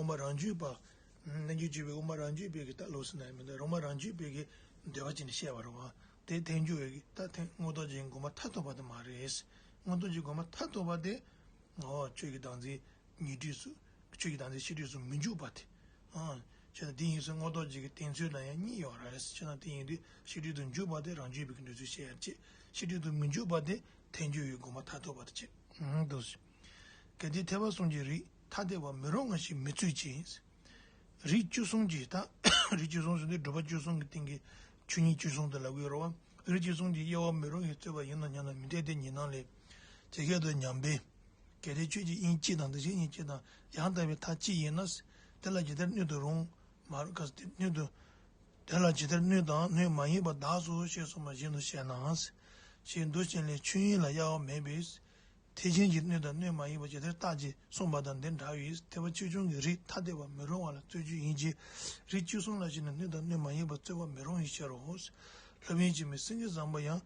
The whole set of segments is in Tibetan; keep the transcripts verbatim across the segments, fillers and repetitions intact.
དབུ་མ་རང་རྒྱུད་པ། རྣལ་འབྱོར་སྤྱོད་པའི་དབུ་མ་རང་རྒྱུད་པའི་གི་ད་ལོགས་སུ་ན་ཡང་མི་འདུག་དབུ་མ་རང་རྒྱུད་པའི་གི་འདོད་པ་ཅན་ནི་བཤད་པ་རེད་བ། དེ་ཐལ་འགྱུར་བའི་གི་ད་ཐལ་མངོན་རྟོགས་རྒྱན་དགོངས་པ་མཐར་ཐུག་པ་དེ་མ་རེད། མངོན་རྟོགས་རྒྱན་དགོངས་པ་མཐར་ཐུག་པ་དེ། འོ་ཆོས་ཀྱི་བདག་འཛིན་ཉེ་དུས་སུ། ཆོས་ཀྱི་བདག་འཛིན་ཤེས་སྒྲིབ་སུ་མི་འཇུག་པ་དེ། ཨང་། བྱས་ན་དེ་ཡིན་ཙང་མངོན་རྟོགས་རྒྱན་གྱི་བསྟན་ཚུལ་ལ་ཡང་གཉིས་ཡོད་རེད། བྱས་ན་དེ་ཡིན་དུས་ཤེས་སྒྲིབ་ཏུ་འཇུག་པ་དེ་རང་རྒྱུད་པའི་གི་འདོད་ཚུལ་བཤད་ཡ་བྱེད། ཤེས་སྒྲིབ་ཏུ་མི་འཇུག་པ་དེ་ཐལ་འགྱུར་བའི་དགོངས་པ་མཐར་ཐུག་པ་དེ་བྱེད། ཨང་། འདུག་ཟེར། གལ་ཏེ་ཐེག་པ་གསུམ་གྱི་རིགས་ཐ་དད་པ་མི་རུང་བ་ཞིག་མི་འཚོལ་ཅིང་། རིགས་བཅུ་གསུམ་གྱི་ད། རིགས་བཅུ་གསུམ་ཟེར་དུས་སྒྲུབ་པ་བཅུ་གསུམ་གྱི་སྟེང་གི་ཆོས་ཉིད་བཅུ་གསུམ་དེ་ལབ་ཀྱི་ཡོད་རེད་བ། རིགས་བཅུ་གསུམ་གྱི་དབྱེ་བ་མི་རུང་བའི་རྩོད་པ་ཡིན་ནམ་སྙམ་ན་མི་འཐད་དེ་ཉི་སྣང་ལས། དེ་སྐད་དུ་སྙམ་པས། གལ་ཏེ་ཆོས་ཀྱི་དབྱིངས་གཅིག་དང་དེ་བཞིན་ཉིད་གཅིག་དང་ཡང་དག་པའི་མཐའ་གཅིག་ཡིན་ན། དེ་ལ་ཇི་ལྟར་སྣོད་དུ་རུང་། མ་རུང་ག་ཟེར་དེ་སྣོད་དུ། དེ་ལ་ཇི་ལྟར་སྣོད་དང་སྣོད་མ་ཡིན་པ་གདགས་སོ་ཞེས་གསུངས་པ་བཞིན་དུ་བཤད་ན། ཞེས་མདོ་ཆེན་ལས་ཆོས་དབྱིངས་ལ་དབྱེ་བ་མེད་པས། ཐེག་ཆེན་གྱི་སྣོད་དང་སྣོད་མ་ཡིན་པ་ཇི་ལྟར་བརྟག་ཅེས་གསུངས་པ་དང་འདི་འདྲ་བས་ཐེག་པ་ཆེ་ཆུང་གི་རིགས་ཐ་དད་པ་མི་རུང་བ་ལ་རྩོད་རྒྱུ་ཡིན་གྱི། རིགས་བཅུ་གསུམ་ལ་ཞེན་ནས་སྣོད་དང་སྣོད་མ་ཡིན་པ་རྩོད་པ་མི་རུང་བའི་ཕྱིར་རོ། སློབ་དཔོན་འཆི་མེད་སེང་གེ་བཟང་པོ་ཡང་།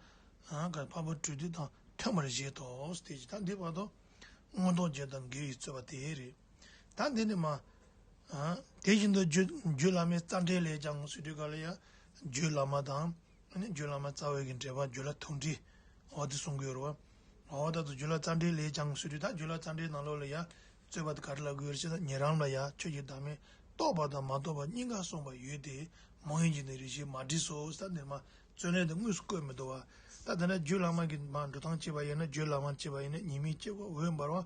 འཕགས་པ་སྤྲུལ་སྡེ་དང་མཐུན་པར་བཞེད་དོ། དེ་ཅི་ད་འདི་བར་དུ་མངོན་རྟོགས་རྒྱན་དང་འགལ་བའི་རྩོད་པ་དེ་རེད། ད་འདི་ནི་མ། དེ་བཞིན་དུ་རྒྱུད་རྒྱུད་བླ་མའི་རྩ་འགྲེལ་ལས་ཀྱང་ཟེར་དུས་ག་ལ་ཡ། རྒྱུད་བླ་མ་དང་། ཨ་ནི་རྒྱུད་བླ་མ་རྩ་བའི་གི་འགྲེལ་པ་རྒྱུད་བླ་ཐུང་འགྲེལ། འོ་དེ་གསུང་གི་ཡོད་རེད་བ། འོ་ད་དུ་རྒྱུད་བླ་རྩ་འགྲེལ་ལས་ཀྱང་ཟེར་དུས་ད་རྒྱུད་བླ་རྩ་འགྲེལ་ནང་ལོགས་ལ་ཡ། རྩོད་པ་དེ་ག་རེ་ལབ་དགོས་རེད་ཟེར་ན་ཉན་རང་ལ་ཡ་ཆོས་ཀྱི་བདག་མེད་རྟོགས་པ་དང་མ་རྟོགས་པ་གཉིས་ཀ་གསུངས་པ་ཡོད་དེ། མང་ཡིན་གྱི་ནི་རིགས་ཤེས་མ་བྲིས་སོ་ཟེར་ནས་མ། རྩོད་ལན་དེ་དངོས་སུ་བཀོད་མི་འདུག་བ། ད་དེ་ནས་རྒྱུད་བླ་མ་གི་མ་འགྲོ་སྟངས་བྱས་པ་ཡིན་ན་རྒྱུད་བླ་མ་བྱས་པ་ཡིན་ན་ཉི་མའི་དཀྱིལ་འཁོར་འོད་འབར་བ།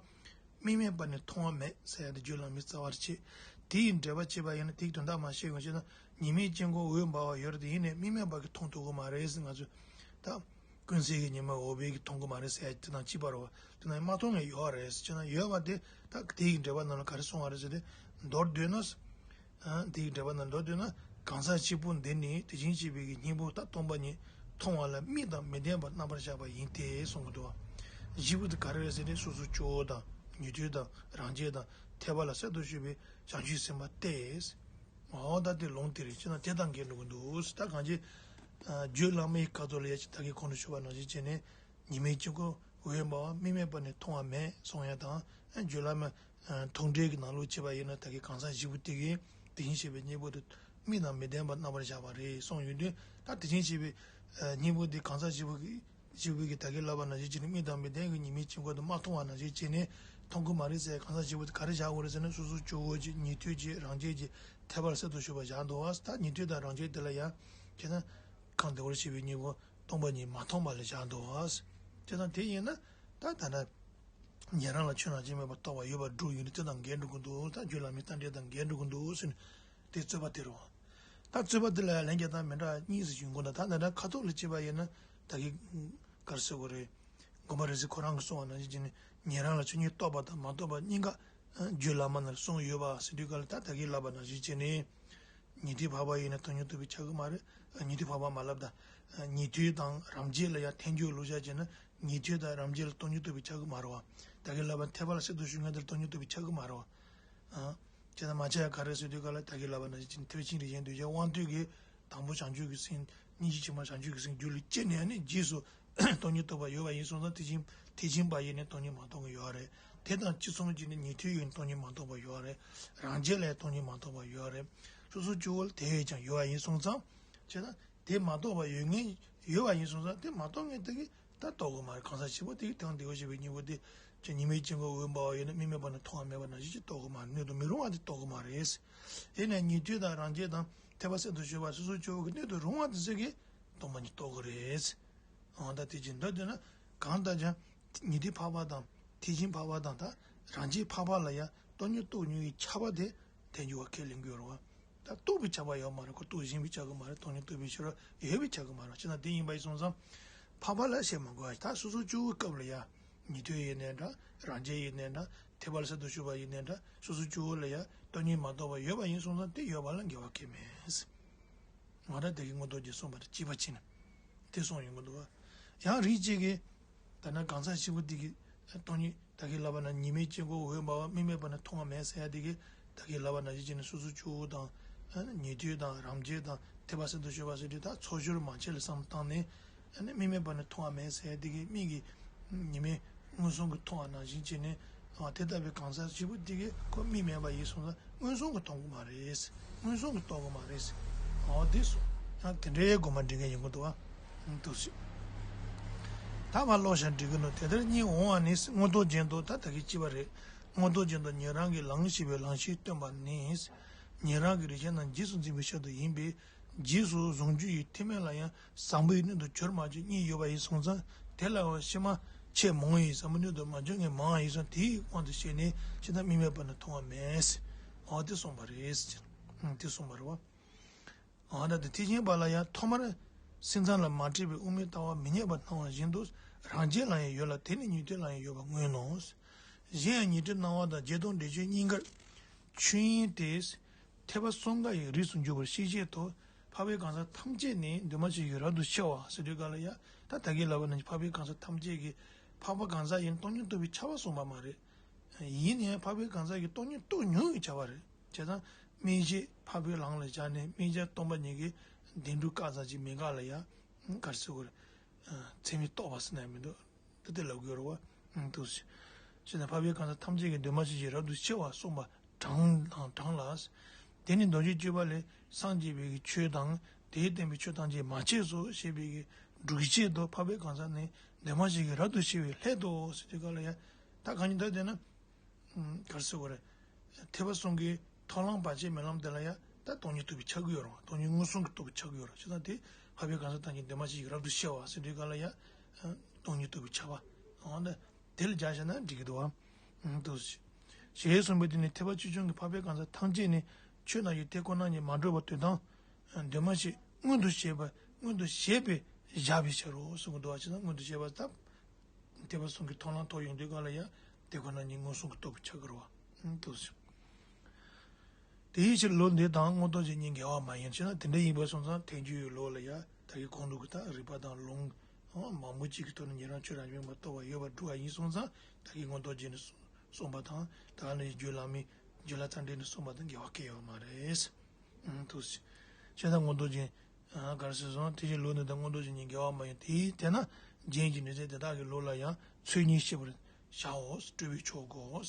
མིག་མེད་པ་ནི་མཐོང་བ་མེད་ཟེར་ཡ་དེ་རྒྱུད་བླ་མའི་རྩ་བ་རེད་བྱས། དེ་ཡི་འགྲེལ་པ་བྱས་པ་ཡིན་ན་དེའི་དོན་དག་མ་ཤེས་ཡོང་ཞེ་ན་ཉི་མའི་དཀྱིལ་འཁོར་འོད་འབར་བ་ཡོད་རེད་དེ་ཡིན་ནའི་མིག་མེད་པ་གིས་མཐོང་ཐུབ་ཀྱི་མ་རེད་ཟེར་ང་ཚོས་ད། ཀུན་གསལ་གྱི་ཉི་མ་འོད་འབར་གྱིས་མཐོང་གི་མ་རེད་ཟེར་ཡ་དེ་དང་གཅིག་པ་རེད་བ། དེ་ན་མ་མཐོང་མཁན་ཡོད་རེད་ཟེར་ན་ཡོད་པ་དེ་ད་དེ་ཡི་འགྲེལ་པ་ནང་ལ་ག་རེ་གསུངས་པ་རེད་ཟེར་ཏེ། མདོར་བསྡུས་ན། དེ་ཡི་འགྲེལ་པ་ནང་མདོར་བསྡུས་ན་གང་ཟག་བཞི་པོ་འདི་ནི་དེ་བཞིན་གཤེགས་པའི་གི་སྙིང་པོ་ད་སྟོང་པ་ཉིད་མཐོང་བ་ལ་མིག་དང་མི་ལྡན་པར་རྣམ་པར་གཞག་པ་ཡིན་ཏེ་གསུང་གི་འདུག་བ། བཞི་པོ་དེ་ག་རེ་རེད་ཟེར་ཏེ་སོ་སོ་སྐྱེ་བོ་དང་ཉན་ཐོས་དང་རང་རྒྱལ་དང་ཐེག་པ་ལ་གསར་དུ་ཞུགས་པའི་བྱང་ཆུབ་སེམས་དཔའ་སྟེ། འོ་ད་དེ་ལུང་དེ་རེད་ཅེ་ན་དེ་དང་འགལ་འགྲོ་གི་འདུག་ད་གང་ཅི། རྒྱུད་བླ་མའི་སྐབས་ཐོག་ལ་ཡ་ཅིག་ད་གིན་གོང་དུ་ཞུས་པ་ནང་བཞིན་བྱས་ནས་ཉི་མའི་དཀྱིལ་འཁོར་འོད་འབར་བ་མིག་མེད་པ་ནི་མཐོང་བ་མེད་གསུང་ཡ་དང་རྒྱུད་བླ་མ་ཐུང་འགྲེལ་གྱི་ནང་ལོགས་བྱས་པ་ཡིན་ན་ད་གིན་གང་ཟག་བཞི་པོ་དེ་གིས་དེ་བཞིན་གཤེགས་པའི་སྙིང་པོ་དེ་མིག་དང་མི་ལྡན་པར་རྣམ་པར་གཞག་པ་རེད་གསུངས་ཡོད་དུས་ད་དེ་བཞིན་གཤེགས་པའི་སྙིང་པོ་དེ་གང་ཟག་བཞི་པོ་གིས། ཞིག་པོའི་གི་ད་གིན་ལབ་པ་ནང་བཞིན་བྱས་ནས་མིག་དང་མི་ལྡན་གྱི་ཉི་མའི་དཀྱིལ་འཁོར་དུ་མ་མཐོང་བ་ནང་བཞིན་བྱས་ནས་མཐོང་གི་མ་རེད་ཟེར་གང་ཟག་བཞི་པོ་དེ་ག་རེ་བཞག་དགོས་རེད་ཟེར་ན་སོ་སོ་སྐྱེ་བོ་གཅིག་ཉན་ཐོས་གཅིག་རང་རྒྱལ་གཅིག་ཐེག་པ་ལ་གསར་དུ་ཞུགས་པ་བཞག་འདུག་བ། ད་ཉན་ཐོས་དང་རང་རྒྱལ་དེ་ལ་ཡང་བྱས་ན་གང་བདེ་བར་གཤེགས་པའི་སྙིང་པོ་སྟོང་པ་ཉིད་མ་མཐོང་བ་ལ་བཞག་འདུག་བ། བྱས་ཙང་དེ་ཡིན་ན་ད་ད་ལྟ་ཉན་རང་ལ་ཆོས་རང་བཞིན་མེད་པར་རྟོགས་པ་ཡོད་པར་སྒྲུབ་ཡོད་ནི་དེ་དང་འགལ་འགྲོ་གི་འདུག་ད་རྒྱུད་བླ་མའི་རྩ་འགྲེལ་དང་འགལ་འགྲོ་གི་འདུག་ཟེར་ནས། དེ་རྩོད་པ་དེ་རེད་བ། ད་རྩོད་པ་དེ་ལ་ཡང་ལན་རྒྱག་སྟངས་མི་འདྲ་བ་གཉིས་སུ་ཡོང་གི་འདུག་ད་ད་ལྟ་ཁ་ཐོག་ལ་བྱས་པ་ཡིན་ན་ད་གིན་ག་རེ་ཟེར་དགོས་རེད། དགོངས་པ་རིག་འཛིན་ཁོ་རང་གིས་གསུངས་པ་ནང་བཞིན་བྱས་ནས་ཉན་རང་ལ་ཆོས་ཉིད་རྟོགས་པ་དང་མ་རྟོགས་པ་གཉིས་ཀ་རྒྱུད་བླ་མ་ནང་ལ་གསུངས་ཡོད་པ་ཟེར་དུས་ག་ལ་ད་ད་གིན་ལབ་པ་ནང་བཞིན་བྱས་ནས། ཉན་ཐོས་འཕགས་པ་ཡིན་ན་སྟོང་ཉིད་རྟོགས་པས་ཁྱབ་ཀྱི་མ་རེད། ཉན་ཐོས་འཕགས་པ་མ་ལབ་ད། ཉན་ཐོས་དང་རང་རྒྱལ་ལ་ཡང་ཐལ་འགྱུར་ལུགས་བཞག་བྱས་ན་ཉན་ཐོས་དང་རང་རྒྱལ་ལ་སྟོང་ཉིད་རྟོགས་པས་ཁྱབ་ཀྱི་མ་རེད་བ། ད་གིན་ལབ་པ་ཐེག་པ་ལ་གསར་དུ་ཞུགས་མཁན་དེ་ལ་སྟོང་ཉིད་རྟོགས་པས་ཁྱབ་ཀྱི་མ་རེད་བ། ཨ། བྱས་ཙང་མ་ཆགས་ཡ་ག་རེ་ཟེར་དུས་ག་ལ་ད་གིན་ལབ་པ་ནང་བཞིན་ཐེག་ཆེན་རིགས་ཅན་འདུས་བྱས་དབང་རྟུལ་གྱིས་དང་པོ་བྱང་ཆུབ་ཀྱི་སེམས་སྙིང་རྗེ་ཆེན་པོ་བྱང་ཆུབ་ཀྱི་སེམས་རྒྱུད་ལ་སྐྱེས་ནས་ནི་རྗེས་སུ་སྟོང་ཉིད་རྟོགས་པ་ཡོད་པ་ཡིན་སོང་ཙང་ཐེག་ཆེན་ཐེག་ཆེན་པ་ཡིན་ནས་སྟོང་ཉིད་མ་རྟོགས་ཀྱི་ཡོད་རེད། དེ་དང་གཅིག་མཚུངས་ཀྱིས་ནི་ཉན་ཐོས་ཡིན་སྟོང་ཉིད་མ་རྟོགས་པ་ཡོད་རེད། རང་རྒྱལ་ལ་སྟོང་ཉིད་མ་རྟོགས་པ་ཡོད་རེད། སོ་སོ་སྐྱེ་བོ་ལ་དེ་བས་ཀྱང་ཡོད་པ་ཡིན་སོང་ཙང་བྱས་ན་དེ་མ་རྟོགས་པ་ཡོད་ངེས་ཡོད་པ་ཡིན་སོང་ཙང་དེ་མ་རྟོགས་ངེས་དེ་གི་ད་རྟོགས་གི་མ་རེད། གང་ཟག་བཞི་པོ་དེ་གི་དེ་ཡང་བདེ་བར་གཤེགས་པའི་སྙིང་པོ་དེ་ཅི་ཉི་མའི་དཀྱིལ་འཁོར་འོད་འབར་བ་ཡོད་ན་མིག་མེད་པ་ན་མཐོང་བ་མེད་པ་ནང་བཞིན་ཅི་རྟོགས་གི་མ་རེད། སྣོད་དུ་མི་རུང་བ་དེ་རྟོགས་གི་མ་རེད། དེ་ནས་ཉན་ཐོས་དང་རང་རྒྱལ་དང་ཐེག་པ་གསར་དུ་ཞུགས་པ་སོ་སོ་སྐྱེ་བོ་གི་སྣོད་དུ་རུང་བ་དེ་ཚོ་གིས་སྟོང་པ་ཉིད་རྟོགས་གི་རེད། འོ་ད་དེ་ཅི་འདོད་འདོད་ན་གང་ལྟར་ཀྱང་ཉན་ཐོས་འཕགས་པ་དང་ཐེག་ཆེན་འཕགས་པ་དང་ད་རང་རྒྱལ་འཕགས་པ་ལ་ཡང་སྟོང་ཉིད་རྟོགས་མྱོང་བའི་ཁྱབ་པ་དེ། ཐལ་འགྱུར་བ་ཁས་ལེན་གྱི་ཡོད་རེད་བ། ད་རྟོགས་པའི་ཁྱབ་པ་ཡོད་མ་རེད། ཁོ་རྟོགས་བཞིན་པའི་ཁྱབ་ཀྱི་མ་རེད། སྟོང་ཉིད་རྟོགས་པའི་ཕྱིར་རོ་ཡོད་པའི་ཁྱབ་ཀྱི་མ་རེད། ཅི་ན་དེ་ཡིན་པ་ཡིན་སོང་ཙང་། འཕགས་པ་ལ་བཤད་མ་དགོས་པ་ད་སོ་སོ་སྐྱེ་བོའི་སྐབས་ལ་ཡ། ཉན་ཐོས་ཡིན་ནའི་འདྲ། རང་རྒྱལ་ཡིན་ནའི་འདྲ། ཐེག་པ་ལ་གསར་དུ་ཞུགས་པ་ཡིན་ནའི་འདྲ། སོ་སོ་སྐྱེ་བོ་ལ་ཡ་སྟོང་ཉིད་མ་རྟོགས་པ་ཡོད་པ་ཡིན་སོང་ཙང་དེ་ཡོད་པ་ལ་འགལ་བ་ཁས་མེད། ང་རང་དེ་གི་མངོན་རྟོགས་རྒྱན་གསུངས་པ་དང་གཅིག་པ་ཕྱིན་ན། དེ་གསུངས་ཡོང་གི་འདུག་བ། ཡང་རིགས་གཅིག་གིས། ད་ནི་གང་ཟག་བཞི་པོ་དེ་གི་སྟོང་ཉིད་ད་གིན་ལབ་པ་ན་ཉི་མའི་དཀྱིལ་འཁོར་འོད་འབར་བ་མིག་མེད་པ་ན་མཐོང་བ་མེད་ཟེར་ཡ་དེ་གི་ད་གིན་ལབ་པ་ནང་བཞིན་བྱས་ནས་སོ་སོ་སྐྱེ་བོ་དང་། ཉན་ཐོས་དང་རང་རྒྱལ་དང་ཐེག་པ་གསར་དུ་ཞུགས་པ་ཟེར་དུས་ད་ཚོགས་སྦྱོར་མང་ཆེ་ལ་བསམ་བཏང་ནས། མིག་མེད་པ་ན་མཐོང་བ་མེད་ཟེར་ཡ་དེ་གི་མིག་གིས་ཉི་མའི་མངོན་སུམ་གྱིས་མཐོང་བ་ནང་བཞིན་བྱས་ནས། ཨ་དེ་ལྟ་བུའི་གང་ཟག་བཞི་པོ་དེ་གས་ཁོ་མི་མེད་པ་ཡིན་སོང་ཙང་མངོན་སུམ་གྱིས་མཐོང་གི་མ་རེད། མངོན་སུམ་གྱིས་རྟོགས་ཀྱི་མ་རེད། ཨོ་དེ་སོང་ཡང་དེ་འདྲའི་དགོངས་པ་འགྲེལ་མཁན་ཡོང་གི་འདུག་ཨ། འདུག་ཟེར། ད་མར་ཀློག་བཞག་འགྲིག་གི་འདུག་དེ་ལྟར་གཉིད་འོང་བ་ནི་མངོན་རྟོགས་ཅན་དུ། ད་ད་གིན་བྱས་པ་རེད། མངོན་རྟོགས་ཅན་དུ་ཉན་རང་གི་ལམ་ཤེས་པའི་ལམ་ཤེས་སྟོན་པ་ནི། ཉན་རང་གི་རིགས་ཅན་རྣམས་རྗེས་སུ་འཛིན་པའི་ཕྱིར་དུ་ཡིན་པས། རྗེས་སུ་བཟུང་རྒྱུ་ཡི་ཐེག་དམན་ལ་ཡང་བཟང་པོའི་སྣོད་དུ་གྱུར་མ་གྱུར་གཉིས་ཡོད་པ་ཡིན་སོང་ཙང་། དེ་ལ་ཕྱི་མ་ཆེས་མང་བའི་བཟང་པོའི་སྣོད་དུ་མ་གྱུར་མཁན་མང་བ་ཡིན་སོང་། དེའི་དབང་དུ་བྱས་ནས་ཇི་ལྟར་མི་མེད་པ་ནི་མཐོང་བ་མེད། འོ་དེ་གསུངས་པ་རེད། དེ་གསུངས་པ་རེད་བ། འོ་ད་དེ་ཐེག་ཆེན་པ་ལ་ཡང་ཐོག་མར་སེམས་ཙམ་ལ་མ་འདྲེས་པའི་དབུ་མའི་ལྟ་བ་མི་རྙེད་པར་སྣང་བ་བཞིན་དུ། རང་རྒྱལ་ལ་ཡང་ཡོད་ལ། དེ་ནི་ཉན་ཐོས་ལ་ཡང་ཡོད་པར་མངོན་ནོ། གཞན་ཡང་ཉན་ཐོས་སྣང་བ་དང་བརྒྱད་སྟོང་འགྲེལ་ཆེན་གཉིས་ཀར་ཆོས་དབྱིངས་ཏེ། ཐེག་པ་གསུམ་ཀ་ཡི་རིགས་སུ་འཇུག་པར་ཤེས་བྱེད་དོ། འཕགས་པའི་གང་ཟག་ཐམས་ཅད་ནི་འདུས་མ་བྱས་ཀྱི་རབ་ཏུ་ཕྱེ་བ་ཟེར་དུས་ག་ལ་ཡ། ད་ད་གིན་ལབ་པ་ནང་བཞིན་འཕགས་པའི་གང་ཟག་ཐམས་ཅད་ཀྱི། འཕགས་པ་གང་ཟག་ཡིན་སྟོང་ཉིད་རྟོགས་པའི་ཁྱབ་པ་གསུངས་པ་མ་རེད། ཡིན་ནའི་འཕགས་པའི་གང་ཟག་གིས་སྟོང་ཉིད་རྟོགས་མྱོང་བའི་ཁྱབ་པ་རེད། བྱས་ཙང་སྨིན་བྱེད་འཕགས་པའི་ལམ་ལ་བཞག་ནས་སྨིན་བྱ་སྟོང་པ་ཉིད་ཀྱི་བདེན་གྲུབ་བཀག་ཙམ་ཅིག་མི་དགག་ལ་ཡ། ག་རེ་ཟེར་དགོས་རེད། ཚད་མས་རྟོགས་པ་ཟེར་ན་ཡང་མི་འདུག་ད་དེ་ལབ་དགོས་རེད་བ། འདུག་ཟེར། བྱས་ཙང་འཕགས་པའི་གང་ཟག་ཐམས་ཅད་ཀྱི་འདུས་མ་བྱས་ཀྱི་རབ་ཏུ་ཕྱེ་བ་གསུངས་པ་དྲངས་དང་དྲངས་ལ། དེ་ནི་རྡོ་རྗེ་གཅོད་པ་ལས་སངས་རྒྱས་པའི་གི་ཆོས་དང་དེས་བསྟན་པའི་ཆོས་ཐམས་ཅད་མ་སྐྱེས་སོ་ཞེས་པའི་གི་སྒྲུབ་བྱེད་དུ། འཕགས་པའི་གང་ཟག་ནི་འདུས་མ་བྱས་ཀྱི་རབ་ཏུ་ཕྱེ་བའི་སླད་དོ་ཟེར་དུས་ག་ལ་ཡ། ད་གང་ཡིན་ད་དེ་ན། ག་རེ་ཟེར་དགོས་རེད། ཐེག་པ་གསུམ་གྱི་མཐོང་ལམ་བར་ཆད་མེད་ལམ་དེ་ལ་ཡ། ད་སྟོང་ཉིད་རྟོགས་པའི་ཆ་གི་ཡོད་རེད་བ། སྟོང་ཉིད་མངོན་སུམ་གྱིས་རྟོགས་པའི་ཆ་གི་ཡོད་རེད། བྱས་ཙང་དེ་འཕགས་པའི་གང་ཟག་ཐམས་ཅད་འདུས་མ་བྱས་ཀྱི་རབ་ཏུ་ཕྱེ་བ་ཟེར་དུས་ག་ལ་ཡ། སྟོང་ཉིད་རྟོགས་པའི་ཆ་བ། འོ་ན་དེ་ལ་སྦྱར་བྱས་ན་འགྲིག་གི་འདུག་བ། འདུག་ཞེས་གསུངས་པའི་དེ་ནི་ཐེག་པ་ཆེ་ཆུང་གི་འཕགས་པའི་གང་ཟག་ཐམས་ཅད་ནི་ཆོས་རྣམས་ཀྱི་དེ་ཁོ་ན་ཉིད་མ་གྲུབ་པ་དོན་དམ་འདུས་མ་བྱས་མངོན་དུ་བྱས་པ། མངོན་དུ་བྱས་པས་བཞག་པའི་ཕྱིར་རོ་གསུངས་ཀྱི་འདུག་བ། བྱས་ཙང་མངོན་དུ་བྱས་པ་ད། ཐེག་པ་གསུམ་གྱི་མཐོང་ལམ་ཐོབ་ཡོང་དུས་ག་ལ་ཡ། དེ་ཁོ་ན་ཉིད་མངོན་སུམ་གྱིས་རྟོགས་པའི་ཆ་གི་རེད་བ། འདུག་ཟེར། དེའི་ཕྱིར་ལུགས་འདི་དང་མངོན་རྟོགས་ཀྱི་གཉིས་འགལ་བ་མ་ཡིན། བྱས་ན་དེ་འདྲ་ཡིན་པ་སོང་ཙང་ཐལ་འགྱུར་ཡི་ལུགས་ལ་ཡ། ད་གིན་གོང་དུ་གི་ད་རིགས་པ་དང་ལུང་མང་པོ་ཅིག་གི་ཐོག་ནས་ཉན་རང་ཆོས་རང་བཞིན་མངོན་པར་རྟོགས་པ་ཡོད་པར་སྒྲུབ་པ་ཡིན་སོང་ཙང་། ད་གིན་མངོན་རྟོགས་རྗེས་ནས་གསུངས་པ་དང་། ད་ནི་རྒྱུད་བླ་མའི་རྒྱུད་བླ་རྩ་འགྲེལ་ནས་གསུངས་པ་དང་འགལ་བ་གང་ཡང་ཡོད་མ་རེད། འདུག་ཟེར། བྱས་ཙང་མངོན་རྟོགས་རྗེས། ག་རེ་ཟེར་སོང་། དེ་བཞིན་ལུགས་འདི་དང་མངོན་རྟོགས་རྗེས་གཉིས་འགལ་བ་མ་ཡིན། དེའི་དེས་ན་རྒྱན་གྱི་ནུས་ཚད་དེ་དག་གི་ལུགས་ལ་ཡང་ཚུལ་གཉིས་ཤེས་པར་བྱའོ། སྤྲོས་པས་ཆོག་གོ།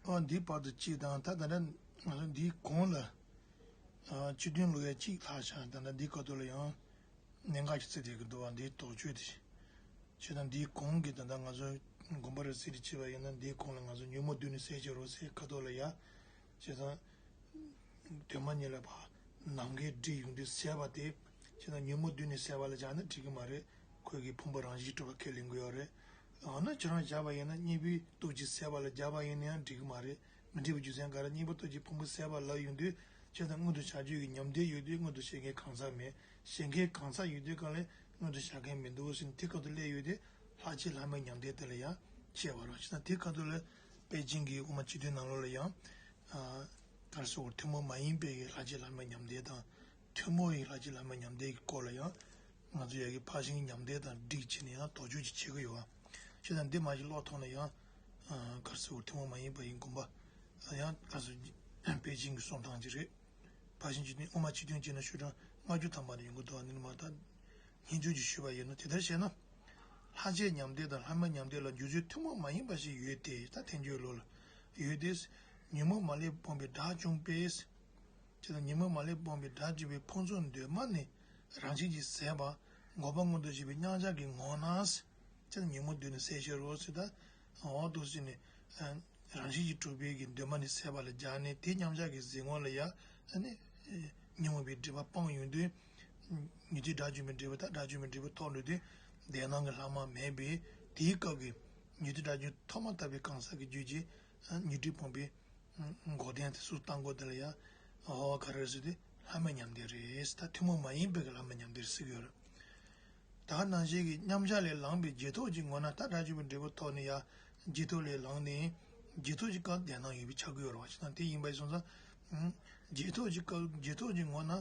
ཨ་འདིའི་བར་དུ་གཅིག་དང་། ད་ད་ལྟ་ང་ཚོ་འདིའི་གོང་ལ་ཨ་སྤྱི་དོན་ལོ་ཡ་གཅིག་ལྷག་བཞག་ད་ལྟ་འདིའི་ཁ་ཐོག་ལ་ཡང་གནད་འགག་ཅིག་བརྩིས་བསྡད་ཀྱི་འདུག་བ། འདིའི་དོགས་གཅོད་དེ། བྱས་ཙང་འདིའི་གོང་གི་ད་ལྟ་ང་ཚོ་དགོངས་པ་རེ་གསལ་རེ་བྱས་པ་ཡིན་ན། འདིའི་གོང་ལ་ང་ཚོ་ཉོན་མོངས་བདུད་ནི་བསལ་བྱའི་རོ་ཟེར་ཁ་ཐོག་ལ་ཡ། བྱས་ཙང་གདོད་མ་ཉིད་ལ་ཕར་ནམ་མཁའི་སྒྲས་ཡོངས་འདུས་བསལ་བ་དེ། བྱས་ཙང་ཉོན་མོངས་བདུད་ནི་བསལ་བ་ལ་སྦྱར་ན་འགྲིག་གི་མ་རེད། ཁོས་ཀྱི་ཕུང་པོ་རང་བཞིན་གྲུབ་པ་ཁས་ལེན་གྱི་ཡོད་རེད། འོ་ན་ཁྱོད་རང་བཞག་པ་ཡིན་ན་གཉིས་པོའི་སྟོབས་ཀྱིས་བསལ་བ་ལ་སྦྱར་བ་ཡིན་ན་ཡང་འགྲིག་གི་མ་རེད། མི་འགྲིག་པའི་རྒྱུ་མཚན་ག་རེ། གཉིས་པོ་སྟོབས་ཀྱིས་ཕུང་པོ་བསལ་བ་ལབ་ཡོང་དུས། བྱས་ཙང་མངོན་དུ་བྱ་རྒྱུ་ཡི་ཉམས་བདེ་ཡོད་དུས་མངོན་དུ་བྱེད་མཁན་གང་ཟག་མེད། བྱེད་མཁན་གང་ཟག་ཡོད་དུས་གང་ལས་མངོན་དུ་བྱ་མཁན་མི་འདུག་ཟེར་ནས་དེ་ཁ་ཐུག་སླེབས་ཡོད་དེ། ལྷག་བཅས་ལྷག་མའི་མྱང་འདས་དེ་ལ་ཡང་བཤད་པ་རེད། བྱས་ཙང་དེ་ཁ་ཐུག་ལ་པེ་ཅིང་གི་དབུ་མ་སྤྱི་དོན་ནང་ལོགས་ལ་ཡང་། ཨ་ག་རེ་ཟེར་དགོས། ཐུན་མོང་མ་ཡིན་པའི་གི་ལྷག་བཅས་ལྷག་མའི་མྱང་འདས་དང་། ཐུན་མོང་བའི་ལྷག་བཅས་ལྷག་མའི་མྱང་འདས་ཀྱི་སྐོར་ལ་ཡང་། ང་ཚོ་ཡ་གི་ཕར་ཕྱིན་མྱང་འདས་དང་སྒྲིག་བྱས་ནས་ཡང་དོགས་གཅོད་ཅིག་བྱེད་ཀྱི་ཡོད་བ། བྱས་ཙང་འདི་མ་ཞིག་ཀློག་ཐུབ་ན་ཡང་། ཨ་ག་རེ་ཟེར་དགོས། ཐུན་མོང་མ་ཡིན་པ་ཡི་དགོངས་པ་ལ་ཡང་ག་རེ་ཟེར། པེ་ཅིང་གི་གསུང་སྟངས་ཅིག་རེད། ཕར་ཕྱིན་སྤྱི་དོན། དབུ་མ་སྤྱི་དོན་བྱས་ན་ཤོག་གྲངས་ལྔ་བཅུ་ཐམ་པ་ནས་ཡོང་གི་འདུག་བ། འདི་ནི་མ་ད་སྙན་བརྒྱུད་ཀྱིས་ཞུས་པ་ཡིན་ནོ། དེ་ལྟར་བྱས་ན། ལྷག་བཅས་མྱང་འདས་དང་ལྷག་མའི་མྱང་འདས་ལ་འཇུག་ཚུལ་ཐུན་མོང་མ་ཡིན་པ་ཞིག་ཡོད་དེ། ད་ཐལ་འགྱུར་ལུགས་ལ་ཡོད་དེ། ཉོན་མོངས་མ་ལུས་སྤངས་པའི་དགྲ་བཅོམ་པས། དེ་ལ་ཉོན་མོངས་མ་ལུས་སྤངས་པའི་དགྲ་བཅོམ་པའི་ཕུང་ཚོགས་འདུས་མ་ནི་རང་བཞིན་གྱིས་ཟད་པ། འགོག་པ་མངོན་དུ་བྱེད་པའི་མཉམ་གཞག་གི་ངོ་ན། དེ་ལ་ཉོན་མོངས་བདུད་ནི་བསལ་བྱའི་རོ་ཟེར། ད་འོ་འདུག་ཟེར་ནས། རང་བཞིན་གྱིས་གྲུབ་པའི་གི་འདུས་མ་ནི་ཟད་པ་ལ་སྦྱར་ནས། དེ་མཉམ་གཞག་གི་གཟིགས་ངོ་ལ་ཡ། ཨ་ནི་ཉོན་མོངས་པའི་སྒྲིབ་པ་སྤངས་ཡོང་དུས། ཉོན་མོངས་དགྲ་བཅོམ་པའི་སྒྲིབ་པ། ད་དགྲ་བཅོམ་པའི་སྒྲིབ་པ་ཐོབ་འགྲོ་དུས། བདེན་སྣང་གི་ལྷག་མ་མེད་པས། དེའི་སྐབས་ཀྱི་ཉོན་མོངས་དགྲ་བཅོམ་ཐོག་མ་དག་པའི་གང་ཟག་གི་རྒྱུད་ཀྱི་ཉོན་སྒྲིབ་སྤངས་པའི་འགོག་བདེན་དེ་སུ་བཏང་དགོས། དེ་ལ་ཡ། འོ་ག་རེ་ཟེར་དུས་ལྷག་མའི་མྱང་འདས་རེད། ད་ཐུན་མོང་མ་ཡིན་པའི་གི་ལྷག་མའི་མྱང་འདས་རེད་ཟེར་གྱི་ཡོད་རེད། ད་ནང་བཞིན་གྱི་མཉམ་གཞག་ལས་ལངས་པའི་རྗེས་ཐོབ་ཀྱི་ངོ་ན། ད་དགྲ་བཅོམ་པའི་སྒྲིབ་པ་ཐོབ་ནས་ཡ། རྗེས་ཐོབ་ལས་ལངས་ནས་རྗེས་ཐོབ་ཀྱི་སྐབས་བདེན་སྣང་ཡོད་པའི་ཆ་གི་ཡོད་རེད་བ། བྱས་ཙང་དེ་ཡིན་པ་ཡིན་སོང་ཙང་། རྗེས་ཐོབ་ཀྱི་སྐབས། རྗེས་ཐོབ་ཀྱི་ངོ་ན་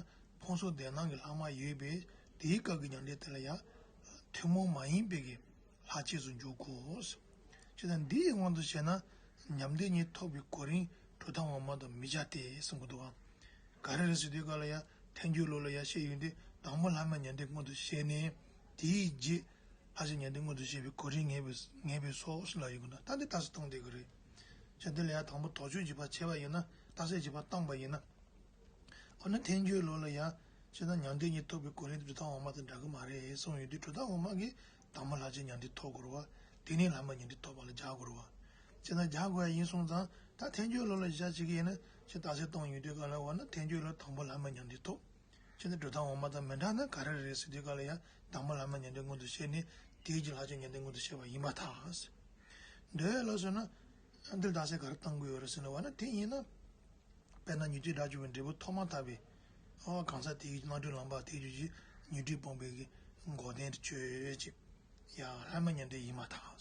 ཕུང་སོགས་བདེན་སྣང་གི་ལྷག་མ་ཡོད་པས། དེའི་སྐབས་ཀྱི་མྱང་འདས་དེ་ལ་ཡ། ཐུན་མོང་མ་ཡིན་པའི་གི་ལྷག་བཅས་སུ་འཇུག་གོ། བྱས་ཙང་འདི་ཡི་དབང་དུ་བྱས་ན། ཉམས་བདེ་གཉིས་ཐོབ་པའི་གོ་རིམ་གྲུབ་མཐའ་འོག་མ་དང་མི་འཆའ་སྟེ་གསུང་གི་འདུག་བ། ག་རེ་རེད་ཟེར་དུས་ག་ལ་ཡ། ཐལ་འགྱུར་ལུགས་ལ་ཡ་བཤད་ཡོང་དུས། དང་པོ་ལྷག་མའི་མྱང་འདས་མངོན་དུ་བྱས་ནས། དེའི་རྗེས། ལྷར་བཅས་ཉན་ཐོས་མངོན་དུ་བྱེད་པའི་གོ་རིམ་ངེས་པའི་ངེས་པའི་སོ་ཞེས་ལབ་ཡོད་ཀྱི་འདུག་ད་འདི་རྟགས་གསལ་བཏང་བསྡད་ཀྱི་རེད། བྱས་དེ་ལ་ཡང་དང་པོ་དོགས་གཅོད་ཀྱི་བར་ཕྱེ་བ་ཡིན་ན། རྟགས་གསལ་གྱི་བར་བཏང་བ་ཡིན་ན། འོ་ན་ཐལ་འགྱུར་ལུགས་ལ་ཡང་བྱས་ན་ཉན་ཐོས་གཉིས་ཐོབ་པའི་གོ་རིམ་དེ་གྲུབ་མཐའ་འོག་མ་དང་འདྲ་གི་མ་རེད་གསུངས་ཡོད་དུས། གྲུབ་མཐའ་འོག་མ་གིས་དང་པོ་ལྷར་བཅས་ཉན་ཐོས་ཐོབ་དགོས་རེད་བ། དེ་ནས་ལྷ་མོ་ཉན་ཐོས་ཐོབ་པ་ལ་སྦྱར་དགོས་རེད་བ། བྱས་ན་སྦྱར་དགོས་ཡ་ཡིན་སོང་ཙང་། ད་ཐལ་འགྱུར་ལུགས་ལ་བཞག་བྱེད་ཀྱི་ཡིན་ན། ཅིག་རྟགས་གསལ་བཏང་ཡོང་དུས་སྐབས་ལ། འོ་ན་ཐལ་འགྱུར་ལུགས་དང་པོ་ལྷ་མོ་ཉན་ཐོས་ཐོབ། བྱས་ན་གྲུབ་མཐའ་འོག་མ་དང་མི་འདྲ་ན་ག་རེ་རེད་ཟེར་དུས་སྐབས་ལ་ཡང་དང་པོ་ལྷ་མོ་ཉན་ཐོས་མངོན་དུ་བྱས་ནས་དེའི་རྗེས་ལྷར་བཅས་ཉན་ཐོས་མངོན་དུ་བྱས་པ་ཡིན་པར་ཐལ། འདོད་ལ་སོང་ན། འདིར་རྟགས་གསལ་ག་རེ་བཏང་དགོས་ཡོད་རེད་ཟེར་ན། འོ་ན་དེ་ཡིན་ན། དཔེར་ན་ཉན་ཐོས་དགྲ་བཅོམ་པའི་འབྲས་བུ་ཐོབ་མ་ཐག་པའི། ཨོ་གང་ཟག་དེའི་རྣམ་གྲོལ་ལམ་པ་དེའི་རྒྱུད་ཀྱི་ཉོན་སྒྲིབ་སྤངས་པའི་གི་འགོག་བདེན་དུ་ཆོས་ཅན། ཡང་ལྷ་མོ་ཉན་ཐོས་ཡིན་པར་ཐལ།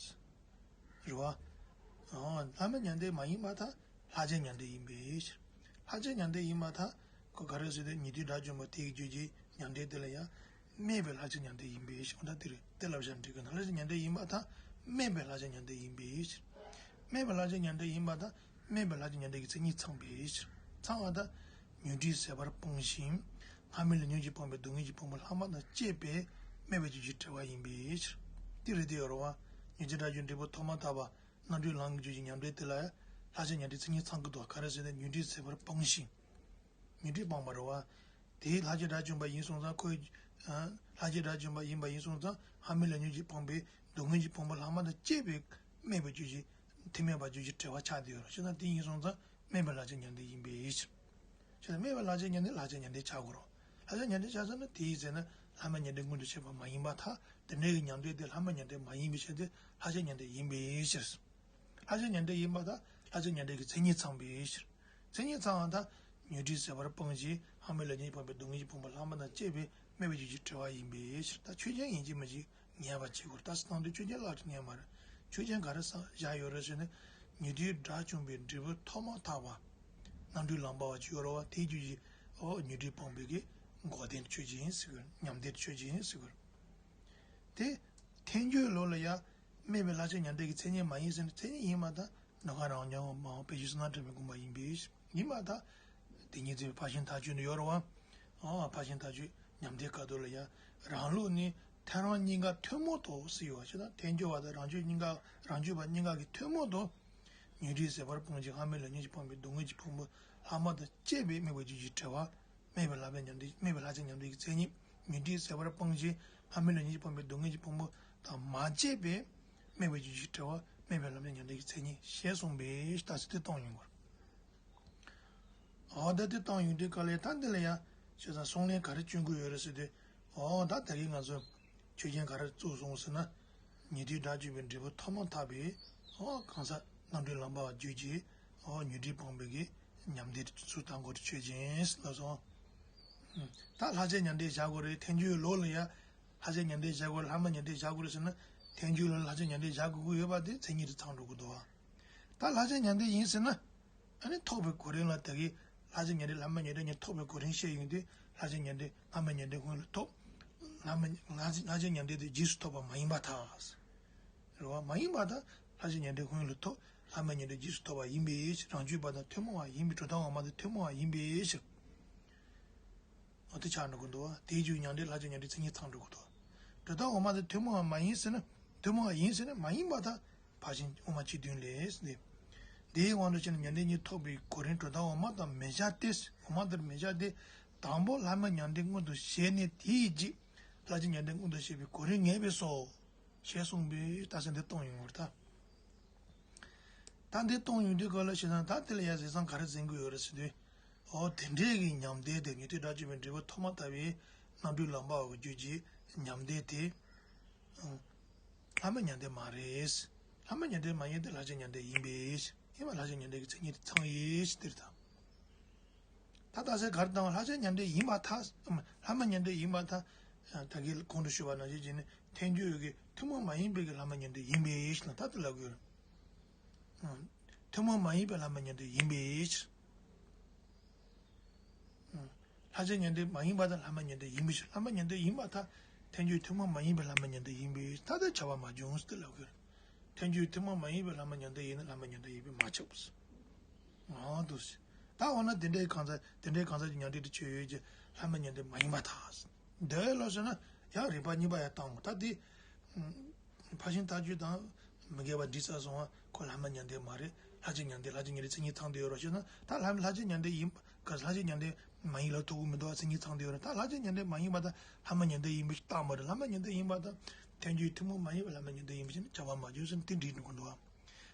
རེད་བ། ཨོ་ལྷ་མོ་ཉན་ཐོས་མ་ཡིན་པར་ཐལ། ལྷར་བཅས་ཉན་ཐོས་ཡིན་པའི་ཕྱིར། ལྷར་བཅས་ཉན་ཐོས་ཡིན་པར་ཐལ། ཁོ་ག་རེ་ཟེར་ཏེ། ཉན་ཐོས་དགྲ་བཅོམ་པ་དེའི་རྒྱུད་ཀྱི་ཉན་ཐོས་དེ་ལ་ཡང་སྨྲས་པའི་ལྷར་བཅས་ཉན་ཐོས་ཡིན་པའི་ཕྱིར། འོ་ད་དེ་རེད། དེ་ལབ་བཞག་འགྲིག་གི་ན། ལྷར་བཅས་ཉན་ཐོས་ཡིན་པར་ཐལ། སྨྲས་པའི་ལྷར་བཅས་ཉན་ཐོས་ཡིན་པའི་ཕྱིར། སྨྲས་པའི་ལྷར་བཅས་ཉན་ཐོས་ཡིན་པར་ཐལ། སྨྲས་པའི་ལྷར་བཅས་ཉན་ཐོས་ཀྱི་མཚན་ཉིད་ཚང་བའི་ཕྱིར། ཚང་བ་དང་། ཉོན་སྒྲིབ་ཟད་པར་སྤངས་ཤིང་། སྔར་མེད་ལས་ཉོན་གྱིས་སྤངས་པའི་སྡུག་བསྔལ་གྱི་ཕུང་པོ་ལྷག་མ་དང་བཅས་པས་སྨྲས་པའི་རྒྱུད་ཀྱི་བྲལ་བ་ཡིན་པའི་ཕྱིར། དེ་རེད་དེ་ཡོད་རེད་བ། ཉན་ཐོས་དགྲ་བཅོམ་འབྲས་བུ་ཐོབ་མ་ཐག་པ། རྣམ་གྲོལ་ལམ་གྱི་རྒྱུད་ཀྱི་ཉན་ཐོས་དེ་ལ་ཡང་ལྷར་བཅས་ཉན་ཐོས་མཚན་ཉིད་ཚང་གི་འདུག་ག་རེ་ཟེར་ན། ཉོན་སྒྲིབ་ཟད་པར་སྤངས་ཤིང་། ཉོན་སྒྲིབ་སྤངས་པ་རེད་བ། དེའི་ལྷར་བཅས་དགྲ་བཅོམ་པ་ཡིན་སོང་ཙང་། ཁོའི་ལྷར་བཅས་དགྲ་བཅོམ་པ་ཡིན་པ་ཡིན་སོང་ཙང་། སྔར་མེད་ལས་ཉོན་གྱིས་སྤངས་པའི་སྡུག་བསྔལ་གྱི་ཕུང་པོ་ལྷག་མ་དང་བཅས་པས་སྨྲས་པའི་རྒྱུད་ཀྱི་ཐུན་མོང་བ་རྒྱུད་ཀྱི་བྲལ་བ་ཆགས་བསྡད་ཡོད་རེད། བྱས་ན་དེ་ཡིན་སོང་ཙང་སྨྲས་པའི་ལྷར་བཅས་ཉན་ཐོས་ཡིན་པའི་ཕྱིར། བྱས་ན་སྨྲས་པའི་ལྷར་བཅས་ཉན་ཐོས་ལྷར་བཅས་ཉན་ཐོས་ཆགས་དགོས་རེད། ལྷར་བཅས་ཉན་ཐོས་ཆགས་ཚར་ན་དེའི་ཚེ་ན་ལྷ་མོ་ཉན་ཐོས་མངོན་དུ་བྱས་པ་མ་ཡིན་པར་ཐལ། དེ་འདྲའི་གི་ཉན་ཐོས་དེ་ལྷ་མོ་ཉན་ཐོས་མ་ཡིན་པའི་ཕྱིར་ཏེ། ལྷར་བཅས་ཉན་ཐོས་ཡིན་པའི་ཕྱིར། ལྷར་བཅས་ཉན་ཐོས་ཡིན་པར་ཐལ། ལྷར་བཅས་ཉན་ཐོས་ཀྱི་མཚན་ཉིད་ཚང་བའི་ཕྱིར། མཚན་ཉིད་ཚང་བ་དང་། ཉོན་སྒྲིབ་ཟད་པར་སྤངས་ཤིང་། སྔར་མེད་ལས་ཉོན་གྱིས་སྤངས་པའི་སྡུག་བསྔལ་གྱི་ཕུང་པོ་ལྷག་མ་དང་བཅས་པས་སྨྲས་པའི་རྒྱུད་ཀྱི་བྲལ་བ་ཡིན་པའི་ཕྱིར། ད་ཆོས་ཅན་ཡིན་གཅིག་མིན་གཅིག་ངེས་པ་བྱེད་དགོས། རྟགས་གསལ་བཏང་དུས་ཆོས་ཅན་ལ་ངེས་མ་རེད། ཆོས་ཅན་ག་རེ་བཞག་ཡོད་རེད་ཟེར་ན། ཉན་ཐོས་དགྲ་བཅོམ་པའི་འབྲས་བུ་ཐོབ་མ་ཐག་པ། རྣམ་གྲོལ་ལམ་པ་བ་ཅིག་ཡོད་རེད་བ། དེའི་རྒྱུད་ཀྱི་ཨོ་ཉོན་སྒྲིབ་སྤངས་པའི་གི་འགོག་བདེན་ཆོས་ཅན་ཟེར་གི་རེད། ཉམས་བདེ་ཆོས་ཅན་ཟེར་གི་རེད། དེ། ཐལ་འགྱུར་ལུགས་ལ་ཡང་སྨྲས་པའི་ལྷར་བཅས་ཉན་ཐོས་ཀྱི་མཚན་ཉིད་མ་ཡིན་ཟེར་ན། མཚན་ཉིད་ཡིན་པར་ཐལ། ནམ་མཁའ་རང་བྱུང་མ་འོངས་པའི་ཕྱིར་ཟེར་ན། དྲན་པའི་དགོངས་པ་ཡིན་པའི་ཕྱིར། ཡིན་པར་ཐལ། དེ་ཉིད་འཛིན་པའི་ཕར་ཕྱིན་ཐག་གཅོད་ནི་ཡོད་རེད་བ། ཨ་ཕར་ཕྱིན་ཐག་གཅོད་ཉམས་བདེའི་སྐབས་དུ་ལ་ཡང་རང་ལུགས་ནི་ཐལ་རང་གཉིས་ཀ་ཐུན་མོང་དུ་ཟེར་ཡོད་པ་ཞིག་དང་། ཐལ་འགྱུར་བ་དང་རང་གཅོད་གཉིས་ཀ་རང་གཅོད་པ་གཉིས་ཀ་གིས་ཐུན་མོང་དུ། ཉོན་སྒྲིབ་ཟད་པར་སྤངས་ཤིང་། སྔར་མེད་ལས་ཉོན་གྱིས་སྤངས་པའི་སྡུག་བསྔལ་གྱི་ཕུང་པོ་ལྷག་མ་དང་བཅས་པས་སྨྲས་པའི་རྒྱུད་ཀྱི་བྲལ་བ། སྨྲས་པའི་ལྷར་བཅས་ཉན་ཐོས་ཀྱི་མཚན་ཉིད། ཉོན་སྒྲིབ་ཟད་པར་སྤངས་ཤིང་། སྔར་མེད་ལས་ཉོན་གྱིས་སྤངས་པའི་སྡུག་བསྔལ་གྱི་ཕུང་པོ་དང་མ་བཅས་པས་སྨྲས་པའི་རྒྱུད་ཀྱི་བྲལ་བ། སྨྲས་པའི་ལྷར་བཅས་ཉན་ཐོས་ཀྱི་མཚན་ཉིད་ཞེས་གསུངས་པའི་རྟགས་གསལ་དེ་བཏང་ཡོང་དགོས། འོ་ད་དེ་བཏང་ཡོང་དུས་སྐབས་ལ་ད་འདི་ལ་ཡང་བྱས་ཙང་གསུང་ལན་ག་རེ་སྐྱོན་གྱི་ཡོད་རེད་ཟེར་དུས། འོ་ད་ད་གིན་ང་ཚོ་ཆོས་ཅན་ག་རེ་བཙུགས་སོང་ཟེར་ན། ཉན་ཐོས་དགྲ་བཅོམ་པའི་འབྲས་བུ་ཐོབ་མ་ཐག་པའི་འོ་གང་ཟག་རྣམ་གྲོལ་ལམ་པ་བ་རྒྱུད་ཀྱི་འོ་ཉོན་སྒྲིབ་སྤངས་པའི་གི་ཉམས་བདེ་ཚུལ་དང་གོ་ཆོས་ཅན་ཟེར་ལབ་སོང་། ད་ལྷར་བཅས་ཉན་ཐོས་བཞག་དགོས་རེད། ཐལ་འགྱུར་ལུགས་ལ་ཡང་ལྷར་བཅས་ཉན་ཐོས་བཞག་དགོས་རེད། ལྷ་མོ་ཉན་ཐོས་བཞག་དགོས་རེད་ཟེར་ན། ཐལ་འགྱུར་ལུགས་ལ་ལྷར་བཅས་ཉན་ཐོས་བཞག་དགོས་ཀྱི་ཡོད་པ་དེ་མཚན་ཉིད་དེ་ཚང་འགྲོ་གི་འདུག་བ། ད་ལྷར་བཅས་ཉན་ཐོས་ཡིན་ཟེར་ན། ཨ་ནི་ཐོབ་པའི་གོ་རིམ་ལ་ད་གིན་ལྷར་བཅས་ཉན་ཐོས་ལྷ་མོ་ཉན་ཐོས་གཉིས་ཐོབ་པའི་གོ་རིམ་བཤད་ཡོང་དུས། ལྷར་བཅས་ཉན་ཐོས་སྔར་མེད་ཉན་ཐོས་སྔོན་ལ་ཐོབ། ལྷ་མོ་ལྷར་བཅས་ལྷར་བཅས་ཉན་ཐོས་དེ་རྗེས་སུ་ཐོབ་པ་མ་ཡིན་པར་ཐལ། རེད་བ། མ་ཡིན་པར་ཐལ། ལྷར་བཅས་ཉན་ཐོས་སྔོན་ལ་ཐོབ། ལྷ་མོ་ཉན་ཐོས་རྗེས་སུ་ཐོབ་པ་ཡིན་པའི་ཕྱིར། རང་གཅོད་པ་དང་ཐུན་མོང་བ་ཡིན་པའི། གྲུབ་མཐའ་འོག་མ་དང་ཐུན་མོང་བ་ཡིན་པའི་ཕྱིར། འོ་དེ་ཆགས་འགྲོ་གི་འདུག་བ། དེའི་རྒྱུད་ཉན་ཐོས་ལྷར་བཅས་ཉན་ཐོས་མཚན་ཉིད་ཚང་འགྲོ་གི་འདུག་གྲུབ་མཐའ་འོག་མ་དེ་ཐུན་མོང་བ་མ་ཡིན་ཟེར་ན། ཐུན་མོང་བ་ཡིན་ཟེར་ན་མ་ཡིན་པར་ཐལ། ཕར་ཕྱིན་དབུ་མ་སྤྱི་དོན་ལས་ཟེར་ཏེ། དེའི་དབང་དུ་བྱས་ནས་ཉན་ཐོས་གཉིས་ཐོབ་པའི་གོ་རིམ་གྲུབ་མཐའ་འོག་མ་དང་མི་སྦྱར་ཏེ། འོག་མ་དང་མི་སྦྱར་ཏེ། དང་པོ་ལྷ་མོ་ཉན་ཐོས་མངོན་དུ་བྱས་ནས་དེའི་རྗེས་ལྷར་བཅས་ཉན་ཐོས་མངོན་དུ་བྱས་པའི་གོ་རིམ་ངེས་པའི་སོ། ཞེས་གསུངས་པའི་རྟགས་གསལ་འདི་བཏང་ཡོང་བར་ཐལ། ད་འདི་བཏང་ཡོང་དུས་སྐབས་ལ་བྱས་ཙང་ད་དེ་ལ་ཡང་ཟེར་ཙང་ག་རེ་འཛིན་དགོས་ཡོད་རེད་ཟེར་དུས། འོ་དེ་འདྲའི་གི་ཉམས་བདེ་དེ། ཉན་ཐོས་དགྲ་བཅོམ་པའི་འབྲས་བུ་ཐོབ་མ་ཐག་པའི་རྣམ་གྲོལ་ལམ་པ་བ་གི་རྒྱུད་ཀྱི་ཉམས་བདེ་དེ། ལྷ་མོ་ཉན་ཐོས་མ་རེད། ལྷ་མོ་ཉན་ཐོས་མ་ཡིན་ཏེ་ལྷར་བཅས་ཉན་ཐོས་ཡིན་པས། ཡིན་པ་ལྷར་བཅས་ཉན་ཐོས་ཀྱི་མཚན་ཉིད་དེ་ཚང་ཡིན་ཞེས་དེར་ཐལ། ད་རྟགས་གསལ་ག་རེ་བཏང་བ། ལྷར་བཅས་ཉན་ཐོས་ཡིན་པར་ཐལ། ལྷ་མོ་ཉན་ཐོས་ཡིན་པར་ཐལ། ད་གིན་གོང་དུ་ཞུས་པ་ནང་བཞིན་བྱས་ནས་ཐལ་འགྱུར་གྱི་ཐུན་མོང་མ་ཡིན་པའི་གི་ལྷ་མོ་ཉན་ཐོས་ཡིན་པའི་ཕྱིར་ལ་ད་དེ་ལབ་དགོས། ཐུན་མོང་མ་ཡིན་པའི་ལྷ་མོ་ཉན་ཐོས་ཡིན་པའི་ཕྱིར། ལྷར་བཅས་ཉན་ཐོས་མ་ཡིན་པར་ཐལ། ལྷ་མོ་ཉན་ཐོས་ཡིན་པའི་ཕྱིར། ལྷ་མོ་ཉན་ཐོས་ཡིན་པར་ཐལ། ཐལ་འགྱུར་ཐུན་མོང་མ་ཡིན་པའི་ལྷ་མོ་ཉན་ཐོས་ཡིན་པའི་ཕྱིར། ད་ལྟ་བྱ་བ་མ་བྱུང་ཟེར་ལབ་དགོས། ཐལ་འགྱུར་ཐུན་མོང་མ་ཡིན་པའི་ལྷ་མོ་ཉན་ཐོས་ཡིན་ན་ལྷ་མོ་ཉན་ཐོས་ཡིན་པས་མ་ཁྱབ། འོ་འདུག་སེ། ད་འོ་ན་དེ་འདྲའི་གང་ཟག་དེ་འདྲའི་གང་ཟག་གི་ཉན་ཐོས་དེ་ཆོས་ཡོད་ཀྱི་ལྷ་མོ་ཉན་ཐོས་མ་ཡིན་པར་ཐལ། འདོད་ལ་སོང་ན་ཡང་རིགས་པ་གཉིས་པ་ཡང་བཏང་དགོས། ད་དེ། ཕར་ཕྱིན་ཐག་གཅོད་དང་མི་འགལ་བ་འགྲིག་ཚར་སོང་བ་ཁོ་ལྷ་མ་ཉམས་ལྡན་མ་རེད། ལྷ་ཆོས་ཉམས་ལྡན། ལྷ་ཆོས་ཉམས་ལྡན་མཚན་ཉིད་ཚང་བསྡད་ཡོད་རེད་ཞེ་ན། ད་ལྷ་ལྷ་ཆོས་ཉམས་ལྡན་ཡིན་ག་ལྷ་ཆོས་ཉམས་ལྡན་མ་ཡིན་ལབ་ཐུབ་ཀྱི་མི་འདུག་བ། མཚན་ཉིད་ཚང་བསྡད་ཡོད་རེད། ད་ལྷ་ཆོས་ཉམས་ལྡན་མ་ཡིན་པ་དང་ལྷ་མ་ཉམས་ལྡན་ཡིན་པ་ཞིག་བཏང་བ་རེད། ལྷ་མ་ཉམས་ལྡན་ཡིན་པ་དང་ཐལ་འགྱུར་ཐུན་མོང་མ་ཡིན་པ་ལྷ་མ་ཉམས་ལྡན་ཡིན་པ་ཞིག་ནི་བྱ་བ་མ་བྱུང་ཟེར་ནས་དེ་འགྲིག་འགྲོ་གི་འདུག་བ།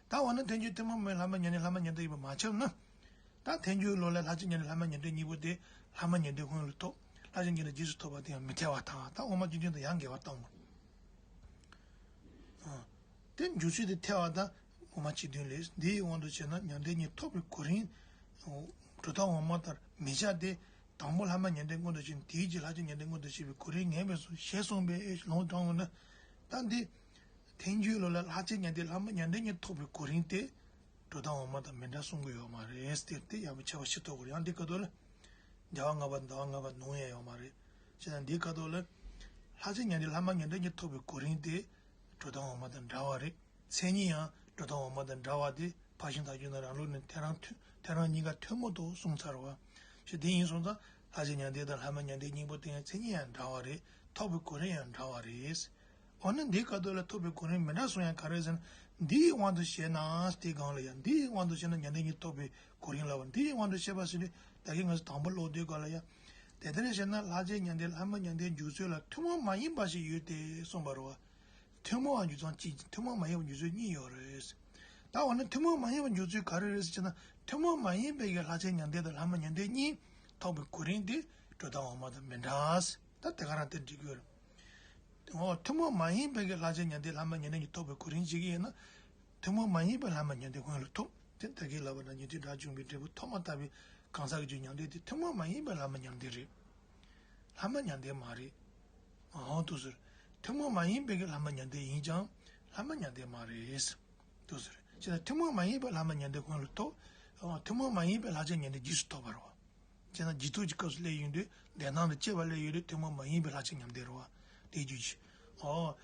ད་འོ་ན་ཐལ་འགྱུར་ཐུན་མོང་མ་ཡིན་ལྷ་མ་ཉམས་ལྡན་ལྷ་མ་ཉམས་ལྡན་ཡིན་པ་མ་ཁྱབ་ན། ད་ཐལ་འགྱུར་ལུགས་ལ་ལྷ་ཆོས་ཉམས་ལྡན་ལྷ་མ་ཉམས་ལྡན་གཉིས་པོ་དེ་ལྷ་མ་ཉམས་ལྡན་སྔོན་ལ་ཐོབ། ལྷ་ཆོས་ཉམས་ལྡན་རྗེས་སུ་ཐོབ་པ་དེ་ཡང་མི་འཐད་པ་དང་། ད་འོག་མ་བཅུ་བདུན་དང་ཡང་འགལ་བ་བཏང་བ། དེ་འཇུག་ཚུལ་དེ་ཐལ་བ་དང་འོག་མ་བཅུ་བདུན་ལས། འདི་ཡི་དབང་དུ་བྱས་ན་ཉམས་ལྡན་གཉིས་ཐོབ་པའི་གོ་རིམ་སྒྲུབ་ཐབས་འོག་མ་ལྟར་མི་བྱ་སྟེ། དང་པོ་ལྷ་མ་ཉམས་ལྡན་མངོན་དུ་བྱས་ནས་དེའི་རྗེས་ལྷ་ཆོས་ཉམས་ལྡན་མངོན་དུ་བྱེད་པའི་གོ་རིམ་ངེས་པས་སོ་ཞེས་གསུངས་པས་ལུང་དྲངས་པ་ན། ད་འདི་ཐལ་འགྱུར་ལུགས་ལ་ལྷ་ཆོས་ཉམས་ལྡན་ལྷ་མ་ཉམས་ལྡན་གཉིས་ཐོབ་པའི་གོ་རིམ་དེ། སྒྲུབ་ཐབས་འོག་མ་དང་མི་འདྲ་གསུང་གི་ཡོད་མ་རེད་ཟེར་ཏེ་ཡག་པོ་ཆེ་བ་ཤེས་ཐུབ་དགོས། ཡང་འདི་ཁ་ཐུག་ལ་རྒྱལ་བ་ལྔ་པ་ཟླ་བ་ལྔ་པ་ནོར་ཡ་ཡོད་མ་རེད། བྱས་ན་འདི་ཁ་ཐུག་ལ་ལྷ་ཆོས་ཉམས་ལྡན་ལྷ་མ་ཉམས་ལྡན་གཉིས་ཐོབ་པའི་གོ་རིམ་དེ་སྒྲུབ་ཐབས་འོག་མ་དང་འདྲ་བ་རེད། མཚན་ཉིད་ཡང་སྒྲུབ་ཐབས་འོག་མ་དང་འདྲ་བ་དེ་ཕར་ཕྱིན་ཐག་གཅོད་ན་རང་ལུགས་ནས་ཐལ་རང་ཐོན་ཐལ་རང་གཉིས་ཀ་ཐུན་མོང་དུ་གསུངས་ཚར་བ། ཞེས་དེ་ཡིན་སོང་ཙང་ལྷ་ཆོས་ཉམས་ལྡན་དང་ལྷ་མ་ཉམས་ལྡན་གཉིས་པོ་དེ་ཡང་མཚན་ཉིད་ཡང་འདྲ་བ་རེད། ཐོབ་པའི་གོ་རིམ་ཡང་འདྲ་བ་རེད། འོ་ན་འདིའི་སྐབས་དུ་ལ་ཐོབ་པའི་གོ་རིམ་མི་འདྲ་གསུང་ཡང་ག་རེ་ཟེར་ན། འདིའི་དབང་དུ་བྱས་ན་དེའི་སྒང་ལ་ཡང་འདིའི་དབང་དུ་བྱས་ན་ཉམས་ལྡན་གཉིས་ཐོབ་པའི་གོ་རིམ་ལ་བ། འདིའི་དབང་དུ་བྱས་པ་ཟེར་ནས་ད་གིན་ང་ཚོ་དང་པོ་ཀློག་དུས་སྐབས་ལ་ཡང་། དེ་ལྟར་བྱས་ན་ལྷ་ཆོས་ཉམས་ལྡན་ལྷ་མ་ཉམས་ལྡན་འཇུག་ཚུལ་ལ་ཐུན་མོང་མ་ཡིན་པ་ཞིག་ཡོད་དེ་གསུངས་པ་རེད་བ། ཐུན་མོང་བ་འཇུག་ཚུལ་གཅིག་ཐུན་མོང་མ་ཡིན་པ་འཇུག་ཚུལ་གཉིས་ཡོད་རེད། ད་འོ་ན་ཐུན་མོང་མ་ཡིན་པ་འཇུག་ཚུལ་ག་རེ་རེད་ཟེར་ན། ཐུན་མོང་མ་ཡིན་པའི་གི་ལྷ་ཆོས་ཉམས་ལྡན་དང་ལྷ་མ་ཉམས་ལྡན་གཉིས་ཐོབ་པའི་གོ་རིམ་དེ་སྒྲུབ་ཐབས་འོག་མ་དང་མི་འདྲ། ད་དེ་ག་རང་དེ་འགྲིག་གི་ཡོད་རེད། འོ་ཐུན་མོང་མ་ཡིན་པའི་གི་ལྷ་ཆོས་ཉམས་ལྡན་ལྷ་མ་ཉམས་ལྡན་གཉིས་ཐོབ་པའི་གོ་རིམ་ཅིག་ཡིན་ན། ཐུན་མོང་མ་ཡིན་པའི་ལྷ་མ་ཉམས་ལྡན་སྔོན་ལ་ཐོབ། དེ་ད་གིན་ལབ་པ་ན་ཉན་ཐོས་དགྲ་བཅོམ་པའི་འབྲས་བུ་ཐོབ་མ་ཐག་པའི་གང་ཟག་གི་རྒྱུད་ཉམས་ལྡན་དེ་ཐུན་མོང་མ་ཡིན་པའི་ལྷ་མ་ཉམས་ལྡན་རེད། ལྷ་མ་ཉམས་ལྡན་མ་རེད། འོ་དེ་ཟེར། ཐུན་མོང་མ་ཡིན་པའི་གི་ལྷ་མ་ཉམས་ལྡན་ཡིན་ཀྱང་ལྷ་མ་ཉམས་ལྡན་མ་རེད། དེ་ཟེར། བྱས་ན་ཐུན་མོང་མ་ཡིན་པའི་ལྷ་མ་ཉམས་ལྡན་སྔོན་ལ་ཐོབ། འོ་ཐུན་མོང་མ་ཡིན་པའི་ལྷ་ཆོས་ཉམས་ལྡན་རྗེས་སུ་ཐོབ་པ་རེད་བ། བྱས་ན་རྗེས་ཐོབ་ཀྱི་སྐབས་སུ་སླེབས་ཡོང་དུས་དེ་སྣང་དང་བཅས་པ་སླེབས་ཡོང་དུས་ཐུན་མོང་མ་ཡིན་པའི་ལྷ་ཆོས་ཉམས་ལྡན་རེད་བ། དེའི་རྒྱུད་ཀྱི། འོ།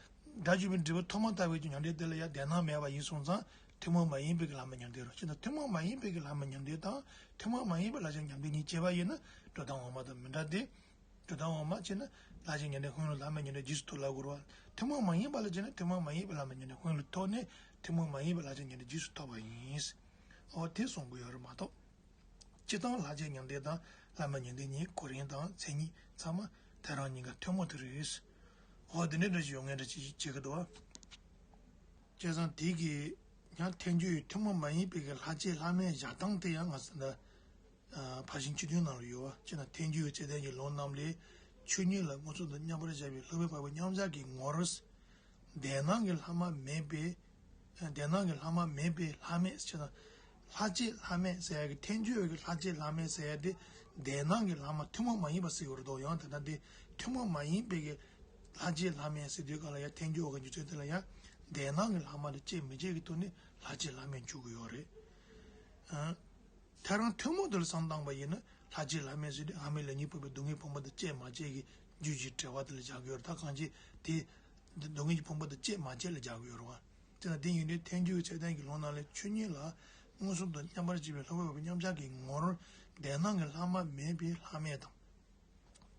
དགྲ་བཅོམ་པའི་འབྲས་བུ་ཐོབ་མ་ཐག་པའི་རྒྱུད་ཉམས་ལྡན་དེ་ལ་ཡང་དེ་སྣང་མེད་པ་ཡིན་སོང་ཙང་ཐུན་མོང་མ་ཡིན་པའི་གི་ལྷ་མ་ཉམས་ལྡན་རེད། བྱས་ན་ཐུན་མོང་མ་ཡིན་པའི་གི་ལྷ་མ་ཉམས་ལྡན་དང་ཐུན་མོང་མ་ཡིན་པའི་ལྷ་ཆོས་ཉམས་ལྡན་གཉིས་བྱས་པ་ཡིན་ན་སྒྲུབ་ཐབས་འོག་མ་དང་མི་འདྲ་སྟེ། སྒྲུབ་ཐབས་འོག་མ་བྱས་ན་ལྷ་ཆོས་ཉམས་ལྡན་སྔོན་ལ་ལྷ་མ་ཉམས་ལྡན་རྗེས་སུ་ཐོབ་ལབ་དགོས་རེད་བ། ཐུན་མོང་མ་ཡིན་པ་ལ་བྱས་ན་ཐུན་མོང་མ་ཡིན་པའི་ལྷ་མ་ཉམས་ལྡན་སྔོན་ལ་ཐོབ་ནས་ཐུན་མོང་མ་ཡིན་པའི་ལྷ་ཆོས་ཉམས་ལྡན་རྗེས་སུ་ཐོབ་པ་ཡིན། འོ་དེ་གསུང་གི་ཡོད་རེད་མ་གཏོགས། སྤྱིར་བཏང་ལྷ་ཆོས་ཉམས་ལྡན་དང་ལྷ་མ་ཉམས་ལྡན་གཉིས་གོ་རིམ་དང་མཚན་ཉིད་ཚང་མ་དེ་རང་གཉིས་ཀ་ཐུན་མོང་དུ་རེད། འོ་དེ་འདྲའི་འདྲ་ཞིག་ཡོང་ངེས་འདྲ་ཅིག་བྱེད་ཀྱི་འདུག་བ། བྱས་ཙང་དེ་གིས་ཡང་ཐལ་འགྱུར་ཡི་ཐུན་མོང་མ་ཡིན་པའི་གི་ལྷ་བསྐྱེད་ལྷ་མིན་བཞག་སྟངས་དེ་ཡང་ང་ཚོ་འདི་ཕར་ཕྱིན་བཅུ་བདུན་ནང་ལ་ཡོད་བ། བྱས་ན་ཐལ་འགྱུར་ཡི་ཚད་ལྡན་གྱི་ལུང་རྣམས་ལས་ཆོས་ཉིད་ལ་མངོན་སུམ་དུ་མཉམ་པར་བཞག་པའི་ལྷག་པའི་འཕགས་པའི་མཉམ་གཞག་གི་ངོར། དེ་སྣང་གི་ལྷག་མ་མེད་པའི། དེ་སྣང་གི་ལྷག་མ་མེད་པའི་ལྷག་མེད་ཟེར་ན། ལྷ་བསྐྱེད་ལྷག་མེད་ཟེར་ཡ་གི་ཐལ་འགྱུར་ཡོད་ཀྱི་ལྷ་བསྐྱེད་ལྷག་མེད་ཟེར་ཡ་དེ། དེ་སྣང་གི་ལྷག་མ་ཐུན་མོང་མ་ཡིན་པ་ཟེར་ཡོད་རེད་དོ། ཡང་དེ་ལྟ་སྟེ་ཐུན་མོང་མ་ཡིན་པའི་གི་ལྷ་བསྐྱེད་ལྷག་མེད་ཟེར་དུས་ག་ལ་ཡ་ཐལ་འགྱུར་ཡོད་ཀྱི་འཇུག་ཚུལ་དེ་ལ་ཡ། དེ་སྣང་གི་ལྷག་མ་དེ་བསྐྱེད་མི་བསྐྱེད་ཀྱི་ཐོག་ནས་ལྷ་བསྐྱེད་ལྷག་མེད་འཇུག་གི་ཡོད་རེད། ཐལ་རང་ཐུན་མོང་དུ་ལ་བསམ་བཏང་པ་ཡིན་ན་ལྷ་བསྐྱེད་ལྷག་མེད་ཟེར་དུས་ལྷག་མེད་ལས་ཉོན་སྤངས་པའི་སྡུག་བསྔལ་ཕུང་པོ་དེ་བསྐྱེད་མ་བསྐྱེད་ཀྱི་རྒྱུད་ཀྱི་འགྲེལ་པ་དེ་ལ་སྦྱར་གྱི་ཡོད་རེད། ད་གང་ཅི་དེ། སྡུག་བསྔལ་གྱི་ཕུང་པོ་དེ་བསྐྱེད་མ་བསྐྱེད་ལ་སྦྱར་གྱི་ཡོད་རེད་བ། དེ་ལ་དེ་ཡིན་དུས་ཐལ་འགྱུར་གྱི་ཚད་ལྡན་གྱི་ལུང་རྣམས་ལས་ཆོས་ཉིད་ལ་མངོན་སུམ་དུ་མཉམ་པར་བཞག་པའི་ལྷག་པའི་འཕགས་པའི་མཉམ་གཞག་གི་ངོར་དེ་སྣང་གི་ལྷག་མ་མེད་པའི་ལྷག་མེད་དང་།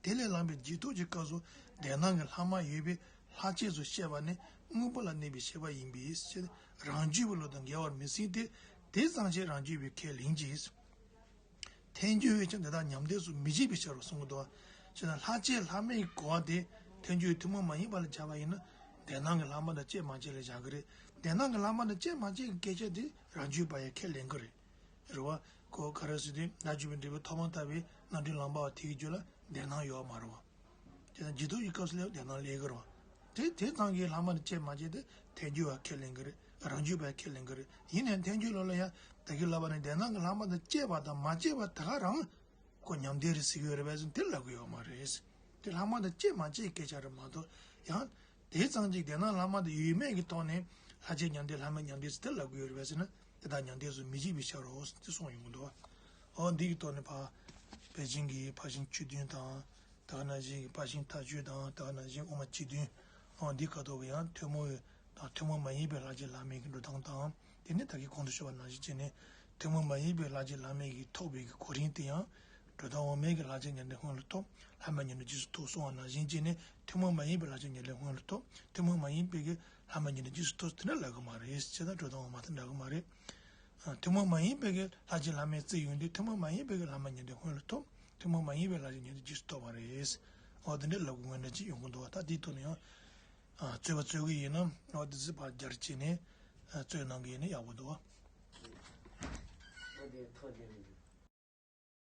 དེ་ལས་ལངས་པའི་རྗེས་ཐོབ་ཀྱི་སྐབས་སུ་དེ་སྣང་གི་ལྷག་མ་ཡོད་པའི་ལྷག་བཅས་སུ་བཤད་པ་ནི་དངོས་པོ་ལ་གནས་པའི་བཤད་པ་ཡིན་པས་ཕྱིར་རང་རྒྱུད་པའི་ལུགས་དང་འགལ་བར་མི་སྲིད་དེ། དེ་ཙམ་ཞིག་རང་རྒྱུད་པས་ཁས་ལེན་གྱི། ཐལ་འགྱུར་ཡོད་ཀྱང་དེ་དག་ཉམས་ལྡན་སུ་མི་བྱེད་པའི་ཕྱིར་རོ་གསུང་གི་འདུག་བ། བྱས་ན་ལྷག་བཅས་ལྷག་མེད་ཀྱི་གོ་བ་དེ་ཐལ་འགྱུར་ཐུན་མོང་མ་ཡིན་པ་ལ་སྦྱར་བ་ཡིན་ན་དེ་སྣང་གི་ལྷག་མ་དང་བསྐྱེད་མ་བསྐྱེད་ལ་བཞག་གི་རེད། དེ་སྣང་གི་ལྷག་མ་དང་བསྐྱེད་མ་བསྐྱེད་ཀྱི་སྐད་ཆ་དེ་རང་རྒྱུད་པ་ཡང་ཁས་ལེན་གི་རེད། རེད་བ། ཁོ་ག་རེ་ཟེར་དུས་དགྲ་བཅོམ་པའི་འབྲས་བུ་ཐོབ་མ་ཐག་པའི་རྣམ་འཕྲུལ་ལམ་པ་བ་དེ་གི་རྒྱུད་ལ་དེ་སྣང་ཡོད་མ་རེད་བ། དེ་ན་རྗེས་ཐོབ་ཀྱི་སྐབས་སུ་ལས་དེ་སྣང་ལས་གི་རེད་བ། དེ་དེ་ཙམ་གྱི་ལྷག་མ་དང་བསྐྱེད་མ་བསྐྱེད་དེ་ཐལ་འགྱུར་བ་ཁས་ལེན་གི་རེད། རང་རྒྱུད་པ་ཁས་ལེན་གི་རེད། ཡིན་ནའང་ཐལ་འགྱུར་ལུགས་ལ་ཡང་ད་གིན་ལབ་པ་ནི་དེ་སྣང་གི་ལྷག་མ་དང་བསྐྱེད་པ་དང་མ་བསྐྱེད་པ་ད་ག་རང་ཁོ་ཉམས་ལྡན་རེད་ཟེར་གི་ཡོད་རེད་པས་ཟེར་དེ་ལབ་གི་ཡོད་མ་རེད། དེ་ལྷག་མ་དང་བསྐྱེད་མ་བསྐྱེད་སྐད་ཆ་རེད་མ་གཏོགས་ཡང་དེ་ཙམ་གྱི་དེ་སྣང་ལྷག་མ་དང་ཡོད་མེད་ཀྱི་ཐོག་ནས་ལྷག་བཅས་ཉམས་ལྡན་ལྷག་མེད་ཉམས་ལྡན་ཟེར་དེ་ལབ་གི་ཡོད་རེད་པས་ཟེར་ན་དེ་དག་ཉམས་ལྡན་སུ་མི་བྱེད་པའི་ཕྱིར་རོ་ཟེར་དེ་གསུངས་ཡོང་གི་འདུག་འོ་འདི་གི་ཐོག་ནས་ཕར་པེ་ཅིང་གི་ཕར་ཕྱིན་བཅུ་བདུན་དང་། དེ་ག་ནང་བཞིན་གྱི་ཕར་ཕྱིན་ཐག་ཆོད་དང་དེ་ག་ནང་བཞིན་དབུ་མ་བཅུ་བདུན། འོ་འདི་ཁ་ཐོག་གི་ཡང་ཐུན་མོང་བའི་དང་ཐུན་མོང་མ་ཡིན་པའི་ལྷག་བཅས་ལྷག་མེད་ཀྱི་འགྲོ་སྟངས་དང་། དེ་ནི་ད་གིན་གོང་དུ་ཞུས་པ་ནང་བཞིན་བྱས་ནས་ཐུན་མོང་མ་ཡིན་པའི་ལྷག་བཅས་ལྷག་མེད་ཀྱི་ཐོབ་པའི་གི་གོ་རིམ་དེ་ཡང་། འགྲོ་སྟངས་འོག་མའི་གི་ལྷག་བཅས་ཉམས་ལྡན་སྔོན་ལ་ཐོབ། ལྷག་མ་ཉམས་ལྡན་རྗེས་སུ་ཐོབ་གསུངས་པ་ནང་བཞིན་བྱས་ནས་ཐུན་མོང་མ་ཡིན་པའི་ལྷག་བཅས་ཉམས་ལྡན་སྔོན་ལ་ཐོབ། ཐུན་མོང་མ་ཡིན་པའི་གི་ ལྷ་མ་ཉིད་དུ་རྗེས་སུ་ཐོབ་ཟེར་དེ་འདྲ་ལབ་གི་མ་རེད། བྱས་ཙང་གྲོལ་སྟངས་འོག་མ་དེ་འདྲ་གི་མ་རེད། ཨ། ཐུན་མོང་མ་ཡིན་པའི་གི་ལྷར་བཅས་ལྷ་མིའི་རྩིས་ཡོང་དུས་ཐུན་མོང་མ་ཡིན་པའི་གི་ལྷ་མ་ཉིད་དུ་སྔོན་ལ་ཐོབ། ཐུན་མོང་མ་ཡིན་པའི་ལྷར་བཅས་ཉིད་དུ་རྗེས་སུ་ཐོབ་པ་རེད། འོ་དེ་འདྲ་ལབ་གི་དངོས་འབྲེལ་ཅིག་ཡོང་གི་འདུག་བ། ད་དེའི་ཐོག་ནས་ཡང་། ཨ། རྩོད་པ་རྩོད་གི་ཡིན་ན་འོ་དེ་ཚོ་ཕར་རྒྱ་རེ་བྱས་ནས། ཨ། རྩོད་གནང་གི་ཡིན་ན་ཡག་པོ་འདུག་བ། འོ་དེ་ཐོག་དེ་རེད།